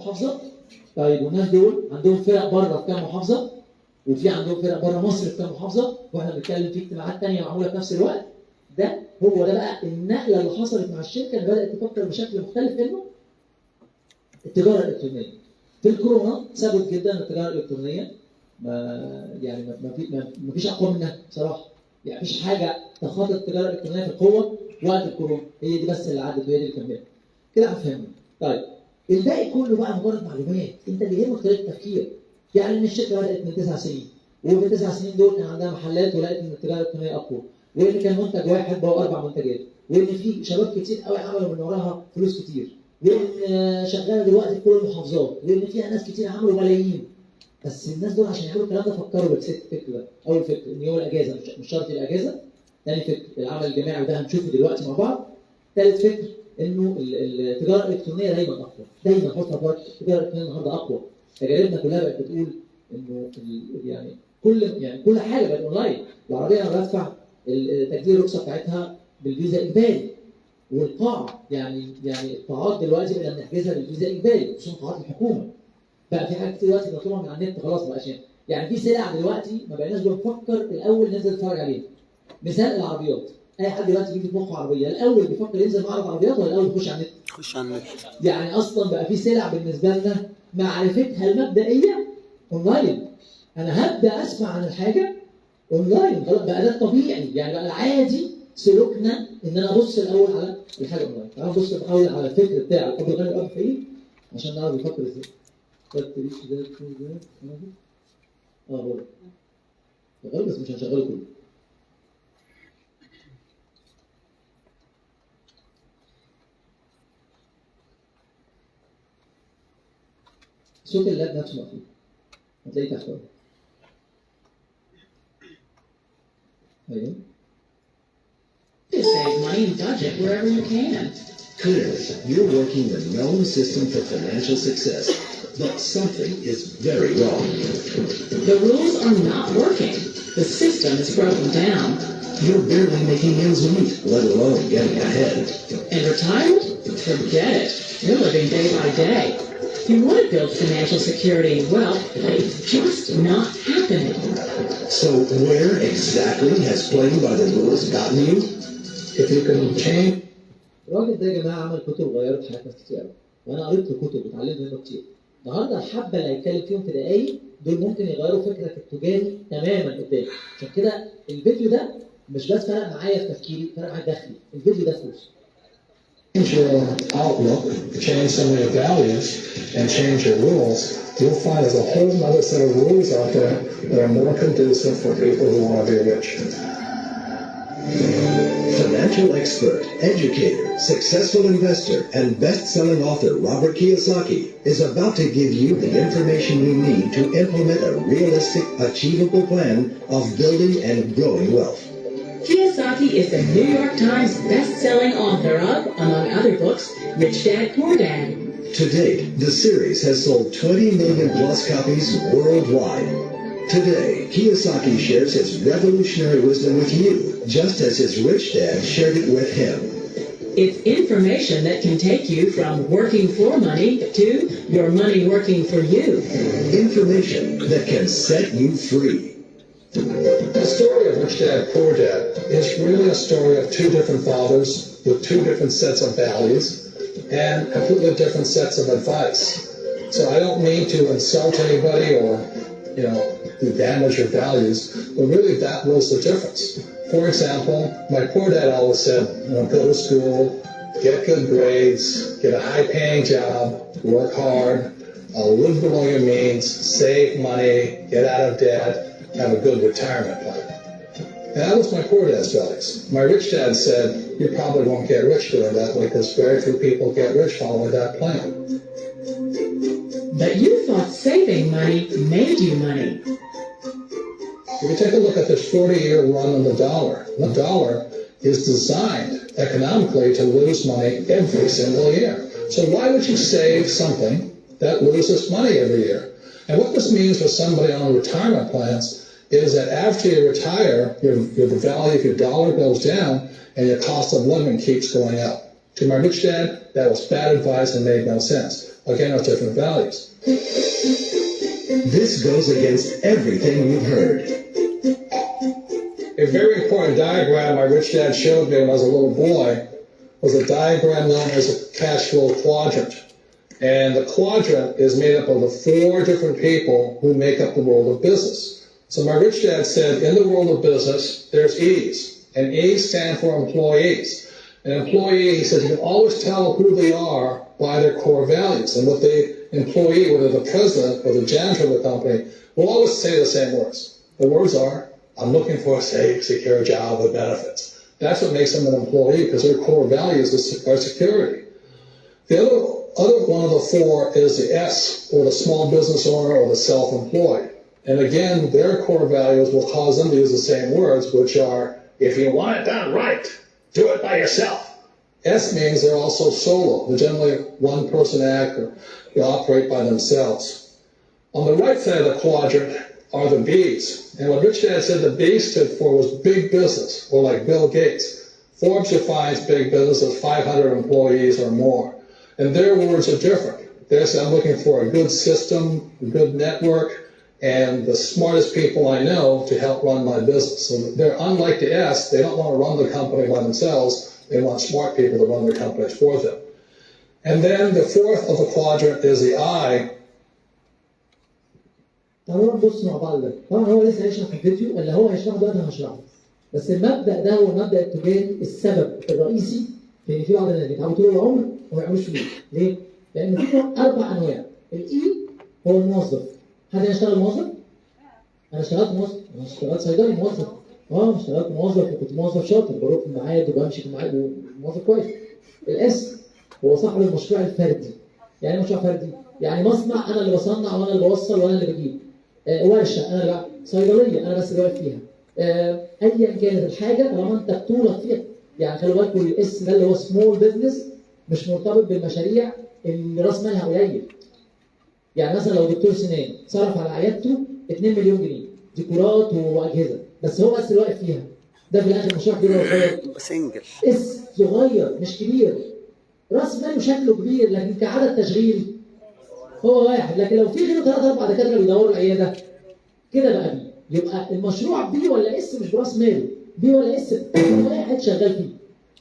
محافظه. طيب والناس دول عندهم فرق بره في كام محافظه، وفي عندهم فرق بره مصر في كام محافظه، واحنا بنتكلم في اجتماعات ثانية معمولة في نفس الوقت. ده هو ده بقى النقلة اللي حصلت مع الشركة، اللي بدات تفكر بشكل مختلف، انه التجارة الالكترونية. في الكورونا ثبت جدا التجارة الالكترونية ما يعني ما فيش اقوى منها بصراحه، يعني مفيش حاجة تخاطب التجارة الالكترونية في القوة وقت الكورونا، هي دي بس اللي عدت وهي دي اللي كملت. كده هفهمنا. طيب الباقي كله بقى مجرد معلومات، انت اللي يهمك طريقه التفكير. يعني ان الشركة بدات من 9 سنين، وفي 9 سنين دول كان عندها محلات ولقت ان التجارة الالكترونية اقوى، وان كان منتج واحد بقوا 4 منتجات، وان في شباب كتير قوي عملوا من وراها فلوس كتير، وان شغالة دلوقتي في كل المحافظات، وان فيها ناس كتير عملوا ملايين. بس الناس دول عشان يعملوا الكلام ده فكروا بست فكر بقى. اول فكر ان يوم الاجازة مش شرط الاجازة. ثاني فكر العمل الجماعي، وده هنشوفه دلوقتي مع بعض. ثالث فكر انه التجارة الالكترونية دايما اقوى، دايما حط في بالك التجارة الالكترونية النهارده اقوى. تجاربنا كلها بقت بتقول انه يعني كل حاجة بقت اونلاين. العربية انا بدفع تجديد الرخصة بتاعتها بالفيزا اجباري، والقاعه يعني القاعات دلوقتي بقينا بنحجزها بالفيزا اجباري، خصوصا قاعات الحكومة. بقى في حاجات كتير دلوقتي بنطلبها من على النت خلاص، ما بقاش يعني في سلع دلوقتي ما بقيناش بنفكر الاول ننزل نتفرج عليها. مثال العربيات، اي حد دلوقتي بيجي في مخه عربية الاول بيفكر ينزل معرض عربيات ولا الاول يخش على النت؟ يخش على النت. يعني اصلا بقى في سلع بالنسبة لنا معرفتها المبدئية اونلاين. انا هبدا اسمع عن الحاجة اونلاين، خلاص بقى ده الطبيعي، يعني بقى العادي سلوكنا ان انا ابص الاول على الحاجة اونلاين. تعالوا نبص الاول على الفكر بتاع الاب الغني والاب الفقير عشان نعرف بيفكر ازاي. ده ده ده هو شغال بس مش هنشغله كله. صوت اللاب نفسه مقفول، هتلاقيه تحت اهو. ايوه. To save money and budget wherever you can. Clearly, you're working the known system for financial success, but something is very wrong. The rules are not working. The system is broken down. You're barely making ends meet, let alone getting ahead. And retirement? Forget it. You're living day by day. You want to build financial security and wealth, but it's just not happening. So where exactly has playing by the rules gotten you? If you can change الراجل ده يا جماعة عمل كتب غيرت حياة ناس كتير قوي، وانا قريت له كتب واتعلمت منه كتير. النهارده الحبة اللي هيتكلم فيهم في دقايق دول ممكن يغيروا فكرك التجاري تماما قدام. عشان كده الفيديو ده مش بس فرق معايا في تفكيري، فرق معايا في دخلي. الفيديو ده فلوس. your outlook, change some of your values, and change your rules, you'll find there's a whole other set of rules out there that are more conducive for people who want to be rich. Financial expert, educator, successful investor, and best-selling author Robert Kiyosaki is about to give you the information you need to implement a realistic, achievable plan of building and growing wealth. Kiyosaki is the New York Times best-selling author of, among other books, Rich Dad, Poor Dad. To date, the series has sold 20 million plus copies worldwide. Today, Kiyosaki shares his revolutionary wisdom with you, just as his rich dad shared it with him. It's information that can take you from working for money to your money working for you. Information that can set you free. The story of Rich Dad, Poor Dad is really a story of two different fathers with two different sets of values and completely different sets of advice. So I don't mean to insult anybody or, to damage your values, but really that was the difference. For example, my poor dad always said, go to school, get good grades, get a high-paying job, work hard, live below your means, save money, get out of debt, have a good retirement plan. And that was my poor dad's values. My rich dad said, you probably won't get rich doing that because very few people get rich following that plan. But you thought saving money made you money. If you take a look at this 40-year run on the dollar is designed economically to lose money every single year. So why would you save something that loses money every year? And what this means for somebody on retirement plans is that after you retire, the value of your dollar goes down and your cost of living keeps going up. To my rich dad, that was bad advice and made no sense. again, are different values. This goes against everything you've heard. A very important diagram my rich dad showed me when I was a little boy was a diagram known as a cash flow quadrant. And the quadrant is made up of the four different people who make up the world of business. So my rich dad said, in the world of business, there's E's. And E's stand for employees. An employee, he says, you can always tell who they are by their core values. And what the employee, whether the president or the janitor of the company, will always say the same words. The words are, I'm looking for a safe, secure job with benefits. That's what makes them an employee, because their core values are security. The other one of the four is the S, or the small business owner, or the self-employed. And again, their core values will cause them to use the same words, which are, if you want it done right, do it by yourself. S means they're also solo. They're generally one-person act, or they operate by themselves. On the right side of the quadrant are the B's. And what Rich Dad said the B stood for was big business, or like Bill Gates. Forbes defines big business as 500 employees or more. And their words are different. They say, I'm looking for a good system, a good network, and the smartest people I know to help run my business. So they're unlike the S. They don't want to run the company by themselves. They want smart people to run their companies for them. And then the fourth of the quadrant is the I. تعالوا نبص مع بعض ده. طبعا هو لسه هيشرح في الفيديو اللي هو هيشرحه دلوقتي، انا هشرحه. بس المبدا ده هو المبدا التجاري، السبب الرئيسي في ان في بعض الناس بيتعبوا طول العمر وما يعملوش فلوس. ليه؟ لان في اربع انواع. ال E هو الموظف. حد هنا اشتغل موظف؟ انا اشتغلت موظف، انا اشتغلت صيدلي موظف. اشتغلت موظف وكنت موظف شاطر، بروح في الميعاد وبمشي في الميعاد وموظف كويس. ال S هو صاحب المشروع الفردي. يعني ايه مشروع فردي؟ يعني مصنع، انا اللي بصنع وانا اللي بوصل وانا اللي بجيب. ورشه انا اللي، صيدلية انا بس اللي واقف فيها. ايا كانت الحاجة طالما انت بطولك فيها. يعني خلي بالكم، ال S ده اللي هو small business مش مرتبط بالمشاريع اللي راس مالها قليل. يعني مثلا لو دكتور سنان صرف على عيادته 2 مليون جنيه ديكورات واجهزه، بس هو بس اللي واقف فيها، ده في الاخر مشروع كبير ولا صغير؟ single. S صغير مش كبير. راس ماله شكله كبير، لكن كعدد تشغيل هو واحد. لكن لو في غيره ثلاث اربع دكاترة بيدوروا العيادة كده بقى B. يبقى المشروع B ولا S مش براس ماله، B ولا S واحد شغال فيه.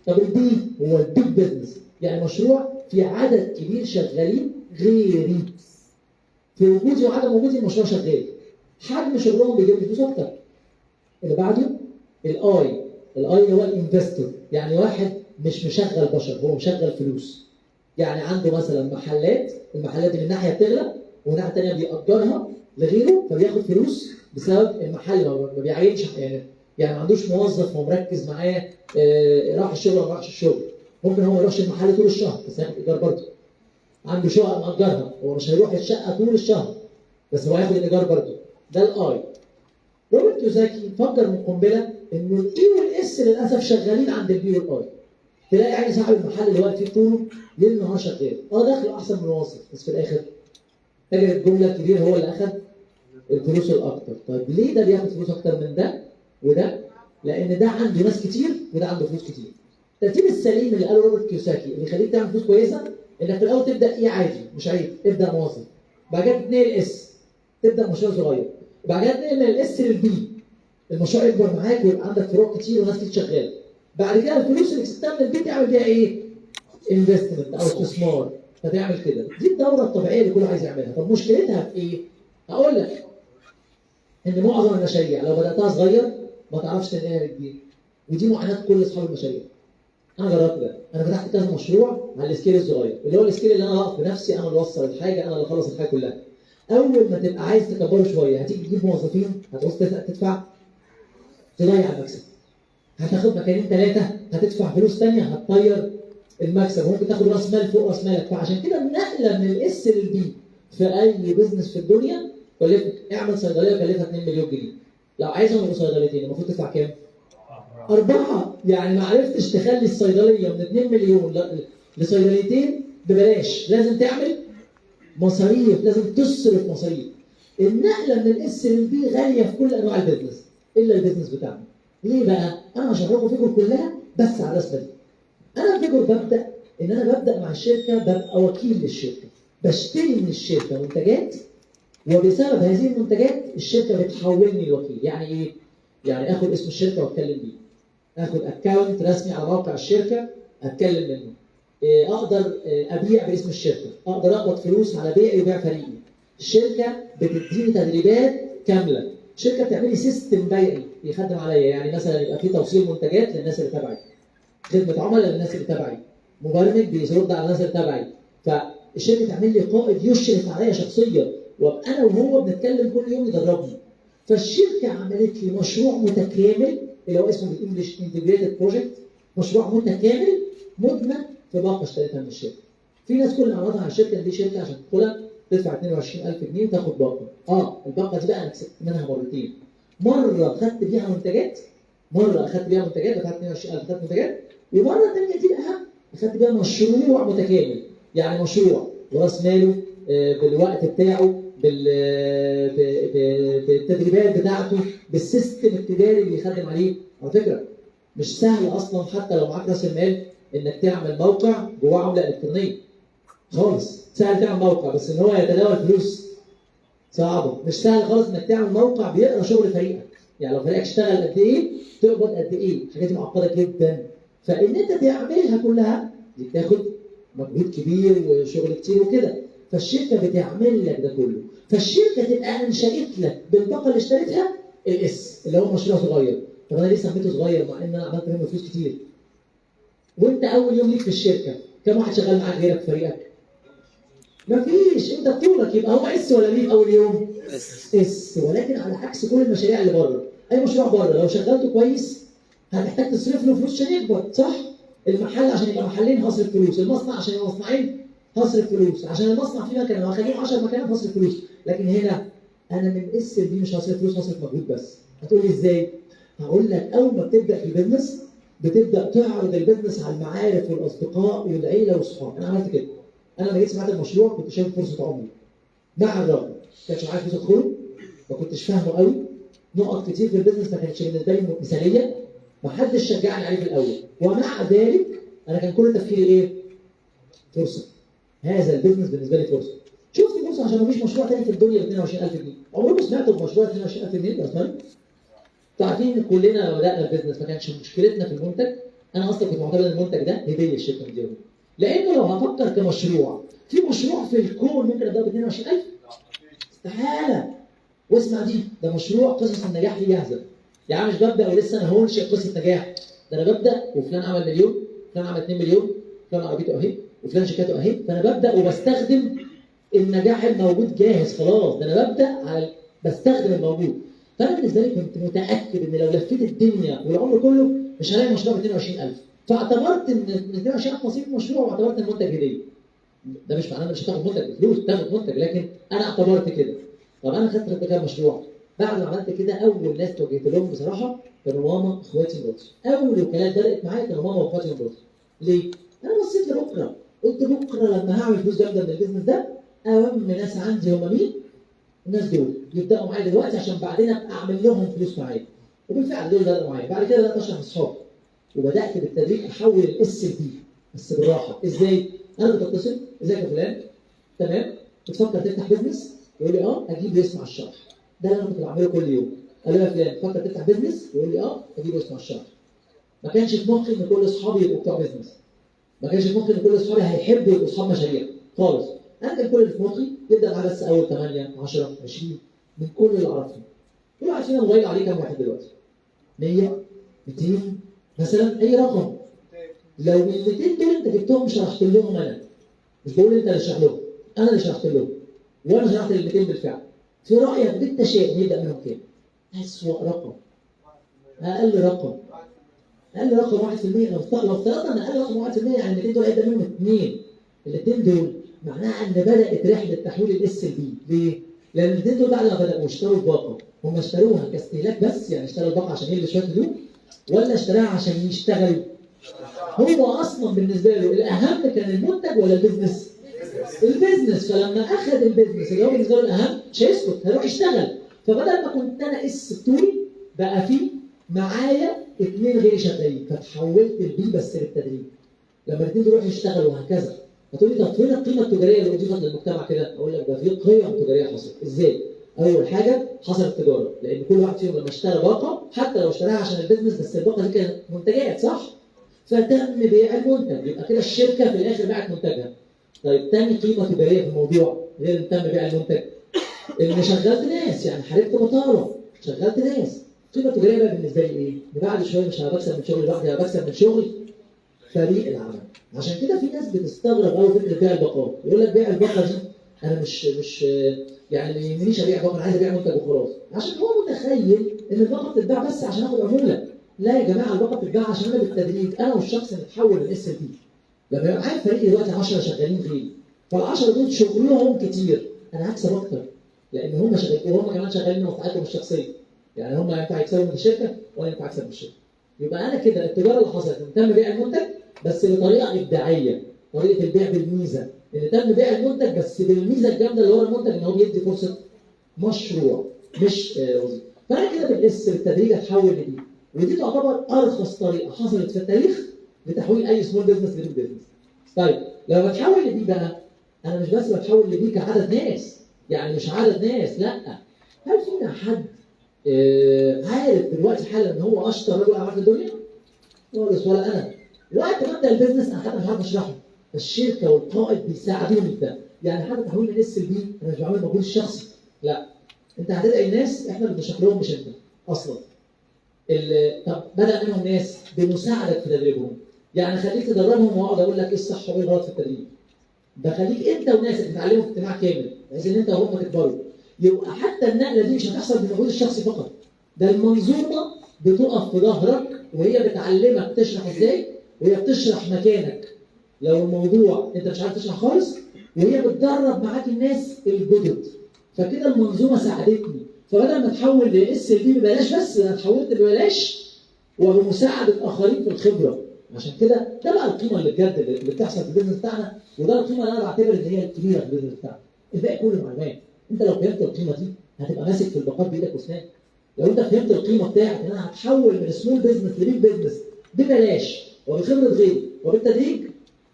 طب ال B هو ال big business، يعني مشروع في عدد كبير شغالين غيري، في وجودي وعدم وجودي المشروع شغال، حجم شغلهم بيجيب لي فلوس اكتر. اللي بعده ال I. ال I اللي هو ال investor، يعني واحد مش مشغل بشر، هو مشغل فلوس. يعني عنده مثلا محلات، المحلات دي من ناحية بتغلى ومن ناحية ثانية بيأجرها لغيره فبياخد فلوس بسبب المحل. ما بيعينش، يعني ما عندوش موظف ومركز معاه راح الشغل ولا ما راحش الشغل. ممكن هو ما يروحش المحل طول الشهر بس ياخد ايجار برضه. عنده شقه مأجرها، هو مش هيروح الشقة طول الشهر بس هو هياخد الايجار برضه. ده ال I. روبرت كيوساكي فجر من قنبلة انه ال E وال S للاسف شغالين عند ال B وال I. تلاقي يعني صاحب المحل اللي واقف فيه طوله ليل نهار شغال، دخله احسن من الموظف، بس في الاخر تاجر الجملة الكبير هو اللي اخذ الفلوس الاكتر. طيب ليه ده بياخد فلوس اكتر من ده وده؟ لان ده عنده ناس كتير وده عنده فلوس كتير. الترتيب السليم اللي قاله روبرت كيوساكي اللي يخليك تعمل فلوس كويسة انك في الاول تبدا E عادي، مش عيب، ابدا موظف، بعد كده تتنقل S، تبدا مشروع صغير، وبعد كده تنقل من ال S لل B، المشروع يكبر معاك ويبقى عندك فروع كتير وناس كتير شغالة. بعد كده الفلوس اللي كسبتها من ال B تعمل بيها ايه؟ investment او استثمار، فتعمل كده. دي الدورة الطبيعية اللي كله عايز يعملها. طب مشكلتها في ايه؟ هقول لك ان معظم المشاريع لو بداتها صغير ما تعرفش تنقلها لكبير، ودي معاناة كل اصحاب المشاريع. انا جربت ده، انا فتحت كذا مشروع على ال scale الصغير، اللي هو ال scale اللي انا اقف بنفسي، انا اللي اوصل الحاجه، انا اللي اخلص الحاجة كلها. اول ما تبقى عايز تكبره شوية هتيجي تجيب موظفين، هتعوز تدفع، تضيع المكسب. هتاخد مكانين ثلاثة هتدفع فلوس ثانية، هتطير المكسب، وممكن تاخد راس مال فوق راس مالك. فعشان كده النقلة من ال S لل B في اي business في الدنيا كلفك، اعمل صيدلية كلفها 2 مليون جنيه، لو عايزهم يبقوا صيدليتين المفروض تدفع كام؟ 4. يعني ما عرفتش تخلي الصيدلية من 2 مليون لصيدليتين ببلاش، لازم تعمل مصاريف، لازم تصرف مصاريف. النقلة من ال S لل B غالية في كل انواع ال business الا ال business بتاعنا. ليه بقى؟ انا هشرح لكم figure كلها بس على الرسمة دي. انا figure ببدا ان انا ببدا مع الشركه، ببقى وكيل للشركة. بشتري من الشركة منتجات، وبسبب هذه المنتجات الشركة بتحولني لوكيل. يعني ايه؟ يعني اخد اسم الشركة واتكلم بيه، اخد account رسمي على موقع الشركة اتكلم منه، اقدر ابيع باسم الشركة، اقدر اقبض فلوس على بيعي وبيع فريقي. الشركة بتديني تدريبات كاملة، الشركة بتعمل لي system بيعي بيخدم عليا، يعني مثلا يبقى في توصيل منتجات للناس اللي تبعي، خدمة عملاء للناس اللي تبعي، مبرمج بيرد على الناس اللي تبعي. فالشركه تعمل لي قائد يشرف عليا شخصيا، وابقى انا وهو بنتكلم كل يوم يدربني. فالشركه عملت لي مشروع متكامل اللي هو اسمه بال English integrated project، مشروع متكامل مدمج في باقه اشتريتها من الشركة. في ناس كل اللي عرضها على الشركة ان دي شركة عشان تدخلها تدفع 22000 جنيه وتاخد باقه. الباقه دي بقى انا كسبت منها مرتين. مرة خدت بيها منتجات، دفعت 22000 خدت منتجات، ومرة ثانية دي الاهم اخدت بيها مشروع متكامل، يعني مشروع وراس ماله بالوقت بتاعه بالتدريبات بتاعته بال system التجاري اللي يخدم عليه. على فكرة مش سهل اصلا حتى لو معاك راس المال انك تعمل موقع جواه عمله الكترونية خالص. سهل تعمل موقع بس ان هو يتداول فلوس صعبة. مش سهل خالص انك تعمل موقع بيقرا شغل فريقك، يعني لو فريقك اشتغل قد ايه تقبض قد ايه، الحاجات دي معقدة جدا. فان انت تعملها كلها دي بتاخد مجهود كبير وشغل كتير وكده. فالشركه بتعمل لك ده كله. فالشركه تبقى انشات لك بالباقه اللي اشتريتها ال S اللي هو مشروع صغير. طب انا ليه سميته صغير مع ان انا عملت منه فلوس كتير؟ وانت اول يوم ليك في الشركة كم واحد شغال معاك غيرك في فريقك؟ مفيش، انت بطولك، يبقى هو S ولا B في اول يوم؟ S. S. ولكن على عكس كل المشاريع اللي بره، اي مشروع بره لو شغلته كويس هتحتاج تصرف له فلوس عشان يكبر، صح؟ المحل عشان يبقى محلين هصرف فلوس، المصنع عشان يبقى مصنعين هصرف فلوس، عشان المصنع فيه مكنه وهخليهم 10 مكانات هصرف فلوس. لكن هنا انا من S ل B مش هصرف فلوس، هصرف مجهود بس. هتقول لي ازاي؟ هقول لك اول ما بتبدا في ال business بتبدا تعرض ال business على المعارف والاصدقاء والعيلة والصحاب. انا عملت كده. انا لما جيت سمعت المشروع كنت شايف فرصة عمري، مع الرغم ما كانش معايا فلوس ادخله، ما كنتش فاهمه قوي، نقط كتير في ال business ما كانتش بالنسبة لي مثاليه، ما حدش شجعني عليه في الاول، ومع ذلك انا كان كل تفكيري ايه؟ فرصة. هذا ال business بالنسبة لي فرصة. شفت فرصة عشان ما فيش مشروع تاني في الدنيا ب 22000 جنيه. عمركم سمعتوا بمشروع 22000 جنيه يا اسماء؟ انتوا عارفين ان كلنا لما بدانا ال business ما كانش مشكلتنا في المنتج. انا اصلا كنت معتبر ان المنتج ده هديه الشركة مديهولي، لانه لو هفكر كمشروع، في مشروع في الكون ممكن ابدا ب 22000؟ استحالة. واسمع دي، ده مشروع قصص النجاح فيه جاهزة. يعني مش ببدا ولسه انا هنشئ قصة نجاح، ده انا ببدا وفلان عمل مليون، فلان عمل 2 مليون، فلان عربيته اهي، وفلان شيكاته اهي، فانا ببدا وبستخدم النجاح الموجود جاهز خلاص. ده انا ببدا على بستخدم الموجود. فانا بالنسبة لي كنت متاكد ان لو لفيت الدنيا والعمر كله مش هلاقي مشروع ب 22000، فاعتبرت ان 22000 نصيب المشروع، واعتبرت المنتج هديه. ده مش معناه ان مش هتاخد منتج بفلوس، تاخد منتج، لكن انا اعتبرت كده. طب انا خدت كام مشروع؟ بعد ما عملت كده اول ناس توجهت لهم بصراحة كانوا ماما اخواتي مراتي. اول وكالات بدات معايا كانوا ماما واخواتي ومراتي. ليه؟ انا بصيت لبكرة، قلت بكره لما هعمل فلوس جامدة من ال business ده اهم ناس عندي هم مين؟ الناس دول يبداوا معايا دلوقتي عشان بعدين ابقى اعمل لهم فلوس معايا. وبالفعل دول بداوا معايا. بعد كده بدات اشرح لاصحابي، وبدات بالتدريج احول ال S ل B بس بالراحة. ازاي؟ انا كنت اتصل، ازيك يا فلان؟ تمام؟ بتفكر تفتح business؟ يقول لي اه، اجيب يسمع الشرح. ده اللي انا كنت بعمله كل يوم. قال له يا فلان تفكر تفتح business؟ يقول لي اه، اجيب يسمع الشرح. ما كانش في مخي ان كل اصحابي يبقوا بتوع business. ما كانش في مخي ان كل اصحابي هيحبوا يبقوا اصحاب مشاريع خالص. انا كان كل اللي في مخي يبدا معايا بس اول 8 10 20 من كل اللي اعرفهم. كل واحد فينا موبايل عليه كام واحد دلوقتي؟ 100 200 مثلا، اي رقم. لو ال 200 دول انت جبتهم شرحت لهم، انا مش بقول انت اللي شرح لهم، انا اللي شرحت لهم، وانا شرحت لل 200 بالفعل. في رايك بالتشاؤم يبدا منهم كام؟ اسوأ رقم، اقل رقم، اقل رقم 1%. لو افترضنا ان اقل رقم 1%، يعني ال 200 دول هيبدا منهم 2. الاثنين دول معناها ان بدات رحله تحويل ال S ل B. ليه؟ لان الاثنين دول بعد ما بداوا اشتروا الباقه، هم اشتروها كاستهلاك بس، يعني اشتروا الباقه عشان يلبس شوية هدوم، ولا اشتراها عشان يشتغل؟ هو اصلا بالنسبة له الاهم كان المنتج ولا ال business؟ ال business. فلما اخذ ال business اللي هو بالنسبة له الاهم مش هيسكت، هيروح يشتغل. فبدل ما كنت انا S بطولي بقى في معايا 2 غيري شغالين، فتحولت ال B بس بالتدريج. لما الاثنين دول يروحوا يشتغلوا وهكذا. هتقولي طب فين القيمة التجارية اللي اضيفت للمجتمع كده؟ اقول لك ده في قيم تجارية حصلت، ازاي؟ اول حاجة حصلت تجارة، لان كل واحد فيهم لما اشترى باقه حتى لو اشتراها عشان ال business، بس الباقه دي كانت منتجات صح؟ فتم بيع المنتج، يبقى كده الشركة في الاخر باعت منتجها. طيب تاني قيمة تجارية في الموضوع غير ان تم بيع المنتج، ان شغلت ناس، يعني حاربت بطاله، شغلت ناس. القيمة التجارية بقى بالنسبة لي ايه؟ ان بعد شوية مش هبقى بكسب من شغلي لوحدي، هبقى بكسب من شغل فريق العمل. عشان كده في ناس بتستغرب قوي فكرة بيع الباقات، يقول لك بيع الباقه دي انا مش يعني ما يهمنيش ابيع باقه، انا عايز ابيع منتج وخلاص، عشان هو متخيل ان الباقه بتتباع بس عشان اخد عمولة. لا يا جماعة، الباقه بتتباع عشان انا بالتدريج انا والشخص نتحول لل SLP. لما يبقى معايا فريق دلوقتي 10 شغالين غيري، فال10 دول شغلهم كتير، انا هكسب اكتر لان هم شغالين، وهم كمان شغالين مصلحتهم الشخصية، يعني هم ينفع يكسبوا من الشركة وانا ينفع اكسب من الشركة. يبقى انا كده التجارة اللي حصلت ان تم بيع المنتج بس بطريقة ابداعية، طريقه البيع بالميزه، ان تم بيع المنتج بس بالميزه الجامدة اللي ورا المنتج ان هو بيدي فرصة مشروع مش وظيفة. فانا كده بال S بالتدريج اتحول ل B، ودي تعتبر ارخص طريقه حصلت في التاريخ لتحويل اي small business ل big business. طيب لما بتحول ل B بقى، انا مش بس بتحول ل B كعدد ناس، يعني مش عدد ناس، لا، هل فينا حد عارف دلوقتي حالا ان هو اشطر رجل اعمال في الدنيا؟ خالص، ولا انا. وقت ما ابدا ال business انا حتى مش عارف اشرحه، الشركة والقائد بيساعدوني في ده. يعني حتى تحويل من S ل B انا مش بعمل مجهود شخصي، لا، انت هتدعي الناس، احنا اللي بنشرح لهم مش انت اصلا. طب بدا منهم ناس بمساعدك في تدريبهم، يعني خليك تدربهم واقعد اقول لك ايه الصح وايه الغلط في التدريب. بخليك انت وناسك تتعلموا في اجتماع كامل بحيث ان انت وهم تكبروا. يبقى حتى النقلة دي مش هتحصل بالمجهود الشخصي فقط، ده المنظومة بتقف في ظهرك وهي بتعلمك تشرح ازاي، وهي بتشرح مكانك لو الموضوع انت مش عارف تشرح خالص، وهي بتدرب معاك الناس الجدد. فكده المنظومة ساعدتني، فبدل ما اتحول ل S ل B ببلاش، بس انا اتحولت ببلاش وبمساعده اخرين في الخبرة. عشان كده ده بقى القيمة اللي بجد اللي بتحصل في ال business بتاعنا، وده القيمة اللي انا بعتبر ان هي الكبيرة في ال business بتاعنا. الباقي كله معلومات. انت لو فهمت القيمة دي هتبقى ماسك في الباقات بايدك واسنانك. لو انت فهمت القيمة بتاعت ان انا هتحول من small business ل big business ببلاش وبخبره غيري وبالتدريج،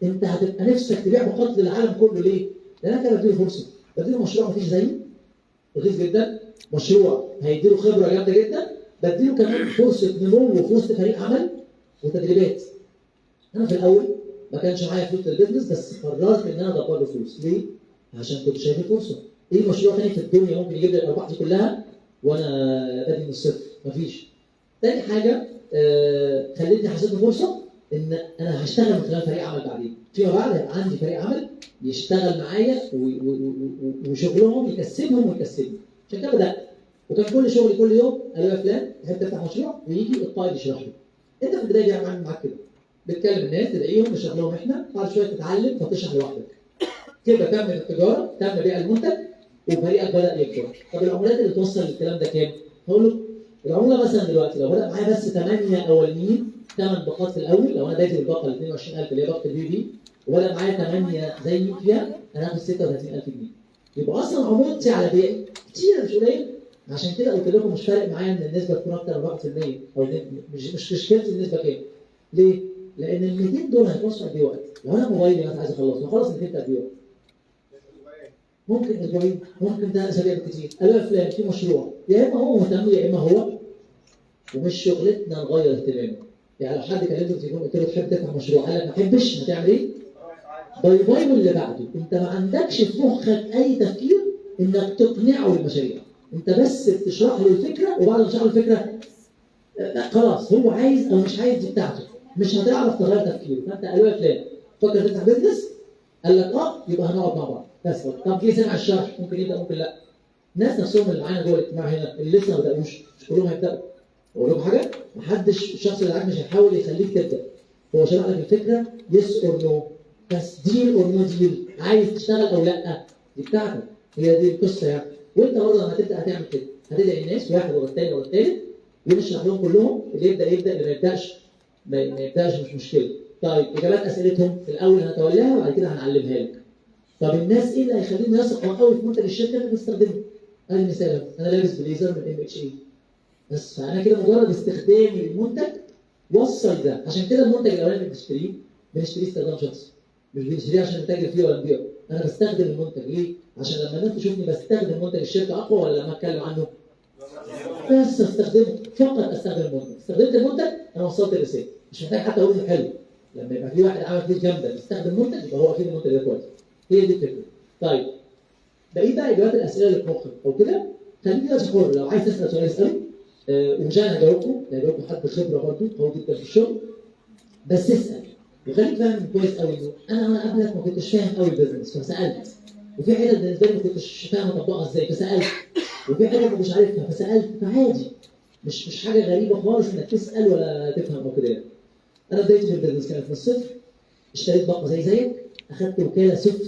انت هتبقى نفسك تبيع باقات للعالم كله. ليه؟ لان انا كده بديله فرصة، بديله مشروع مفيش زيه، رخيص جدا، مشروع هيديله خبره جامدة جدا، بديله كمان فرصة نمو في وسط فريق عمل وتدريبات. انا في الاول ما كانش معايا فلوس لل business، بس قررت ان انا ادبر له فلوس. ليه؟ عشان كنت شايف الفرصة. ايه مشروع تاني في الدنيا ممكن يجيب لي الارباح دي كلها وانا بادئ من الصفر؟ مفيش. تاني حاجة خلتني حسيت بفرصه ان انا هشتغل من خلال فريق عمل بعدين، فيما بعد هيبقى عندي فريق عمل يشتغل معايا وشغلهم يكسبهم ويكسبني. عشان كده بدات، وكان كل شغلي كل يوم قالوا يا فلان تحب تفتح مشروع، ويجي القائد يشرح له. انت في البداية بيعمل معاك كده، بتكلم الناس تدعيهم نشرح لهم احنا، بعد شوية تتعلم فتشرح لوحدك. كده تم التجارة، تم بيع المنتج، وفريقك بدا يكبر. طب العمولات اللي توصل للكلام ده كام؟ هقول له العمولة مثلا دلوقتي لو بدا معايا بس 8 اولانيين، 8 باقات في الاول، لو انا بادئ الباقه ال 22000 اللي هي باقه ال BB، وبدا معايا 8 زي فيها، انا هاخد 36000 جنيه. يبقى اصلا عمولتي على بيعي كتير مش قليل. عشان كده قلت لكم مش فارق معايا ان النسبة تكون اكتر من 1% او مش مشكلتي النسبة كام. ليه؟ لان ال 200 دول هيخلصوا قد ايه وقت؟ لو انا موبايلي مثلا عايز اخلصه، هخلص 200 في قد ايه وقت؟ ممكن اسبوعين، ممكن 3 اسابيع بالكثير. قالوا يا فلان في مشروع، يا اما هو مهتم يا اما هو، ومش شغلتنا نغير اهتمامه. يعني لو حد كلمته في التليفون قلت له تحب تفتح مشروع، قال لك ما احبش، هتعمل ايه؟ bye bye واللي بعده. انت ما عندكش في مخك اي تفكير انك تقنعه بالمشاريع، انت بس بتشرح له الفكرة، وبعد ما تشرح له الفكرة خلاص هو عايز او مش عايز دي بتاعته، مش هتعرف تغير تفكيره. فانت قالوا يا فلان فكر تفتح business، قال لك اه، يبقى هنقعد مع بعض بس. طب جه سمع الشرح، ممكن يبدا ممكن لا. الناس نفسهم اللي معانا جوه الاجتماع هنا اللي لسه ما بداوش، مش كلهم هيبداوا. اقول لكم حاجة، محدش، الشخص اللي معاك مش هيحاول يخليك تبدا، هو شرح لك الفكرة yes or no بس، deal or no deal، عايز تشتغل او لا دي بتاعتك، هي دي القصة يعني. وانت برضه لما تبدا هتعمل كده، هتدعي الناس واحد ورا الثاني ورا الثالث ونشرح لهم كلهم، اللي يبدا يبدا، اللي ما يبداش ما يبداش مش مشكلة. طيب اجابات اسئلتهم في الاول هنتولاها وبعد كده هنعلمها لك. طب الناس ايه اللي هيخليهم يثقوا قوي في منتج الشركة اللي بنستخدمه؟ ادي مثال أهو. انا لابس بليزر من MHA بس، فانا كده مجرد استخدامي للمنتج وصل ده. عشان كده المنتج الاولاني اللي بنشتريه بنشتريه استخدام شخصي. مش بنشتريه عشان نتاجر فيه ولا نبيعه، انا بستخدم المنتج ليه؟ عشان لما الناس تشوفني بستخدم منتج الشركة اقوى ولا لما اتكلم عنه؟ بس استخدمه فقط، استخدم المنتج، استخدمت المنتج انا وصلت الرسالة، مش محتاج حتى اقول انه حلو. لما يبقى في واحد عمل فلوس جامدة بيستخدم منتج يبقى هو اكيد المنتج ده كويس. هي دي الفكرة. طيب بقيت بقى اجابات الاسئلة اللي في مخك او كده، خليك دلوقتي حر، لو عايز تسال سؤال اساله، ومش انا هجاوبكم، هجاوبكم حد خبره برضه قوي جدا في الشغل، بس اسال وخليك فاهم كويس قوي انه انا وانا قبلك ما كنتش فاهم قوي ال business فسالت، وفي حتت بالنسبة لي ما كنتش فاهم اطبقها ازاي فسالت، وفي حتت ما كنتش عارفها فسالت، فعادي مش حاجة غريبة خالص انك تسال ولا تفهم او كده يعني. انا بدايتي في ال business كانت من الصفر، اشتريت باقه زي زيك، اخدت وكالة صفر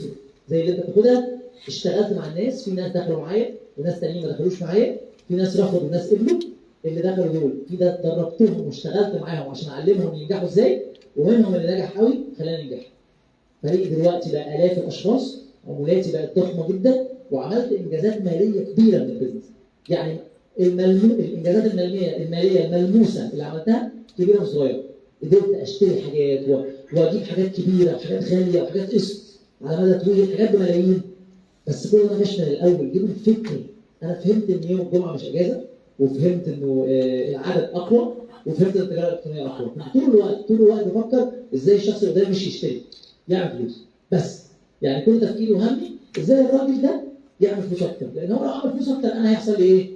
زي اللي انت بتاخدها، اشتغلت مع الناس، في ناس دخلوا معايا وناس تانيين ما دخلوش معايا، في ناس رفضوا وناس قبلوا، اللي دخلوا دول في ده دربتهم واشتغلت معاهم عشان اعلمهم ينجحوا ازاي، ومنهم اللي نجح قوي خلاني انجح. فريقي دلوقتي بقى الاف الاشخاص، عمولاتي بقت ضخمة جدا، وعملت انجازات ماليه كبيرة من ال business. يعني الانجازات المالية الملموسة اللي عملتها كبيرة وصغيره. قدرت اشتري حاجات واجيب حاجات كبيرة وحاجات غالية وحاجات قسط على مدى طويل، حاجات بملايين. بس كل ده مش من الاول، جيب الفكر. انا فهمت ان يوم الجمعة مش اجازه، وفهمت انه العدد اقوى، وفهمت ان التجارة الالكترونية اقوى. كنت طول الوقت بفكر ازاي الشخص اللي قدامي مش يشتري، يعمل فلوس بس. يعني كل تفكيري وهمي ازاي الراجل ده يعمل فلوس اكتر، لان هو لو عمل فلوس اكتر انا هيحصل لي ايه؟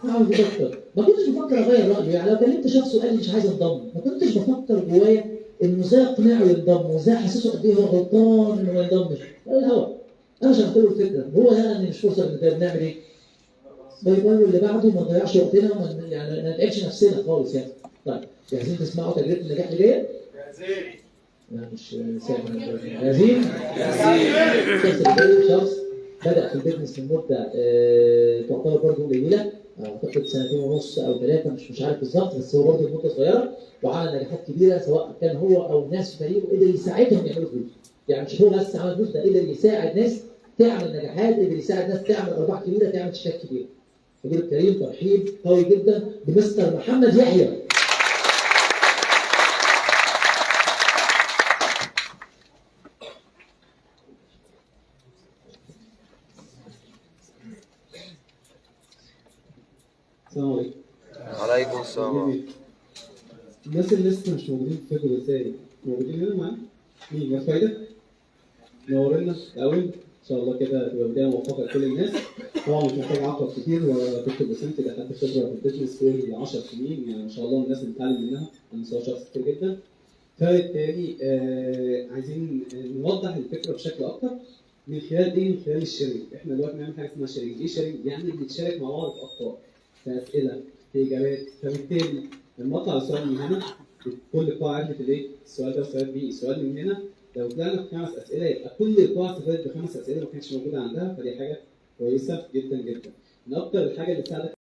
هعمل فلوس اكتر. ما كنتش بفكر اغير رايه، يعني لو كلمت شخص وقال لي مش عايز انضم، ما كنتش بفكر جوايا انه ازاي اقنعه ينضم وازاي احسسه قد ايه هو غلطان انه ما ينضمش، ولا الهوا. انا شرحت له الفكرة، هو لقى ان مش فرصة بالنسبة لي، نعمل ايه؟ bye bye واللي بعده، ما نضيعش وقتنا وما يعني ما نتعبش نفسنا خالص يعني. طيب جاهزين تسمعوا تجربه النجاح اللي جاية؟ جاهزين. لا مش سامع. جاهزين؟ جاهزين. شخص بدأ في ال business من مده تعتبر برضه قليله، اعتقد 2.5 سنين او 3، مش عارف بالظبط، بس هو برضه مده صغيرة، وعمل نجاحات كبيرة سواء كان هو او ناس في فريقه، قدر يساعدهم يعملوا فلوس. يعني مش هو بس عمل فلوس، ده قدر يساعد ناس تعمل نجاحات، قدر يساعد ناس تعمل ارباح كبيرة، تعمل شيكات كبيرة. حضور الكريم ترحيب قوي جدا بمستر محمد يحيى. السلام عليكم. وعليكم السلام. الناس اللي لسه مش موجودين في فكرة ازاي موجودين هنا معانا؟ مين؟ يا فايدة؟ نورنا الأول، إن شاء الله كده تبقى بداية موفقة لكل الناس. طبعا مش محتاج أعقب كتير، ودكتور بسنت ده خد خبرة في ال business فوق 10 سنين، يعني ما شاء الله الناس بتتعلم منها على مستوى شخصي كتير جدا. فبالتالي عايزين نوضح الفكرة بشكل أكتر من خلال إيه؟ من خلال ال sharing. إحنا دلوقتي بنعمل حاجة اسمها sharing. إيه sharing؟ يعني بنتشارك مع بعض في أفكار، في أسئلة، في إجابات. فبالتالي لما أطلع السؤال من هنا كل قاعة عرفت الإيه؟ السؤال ده والسؤال بي، السؤال من هنا لو طلعنا ب5 أسئلة يبقى كل القاعة استفادت ب5 أسئلة ما كانتش موجودة عندها، فدي حاجة كويسة جدا جدا. من أكتر الحاجة اللي تساعدك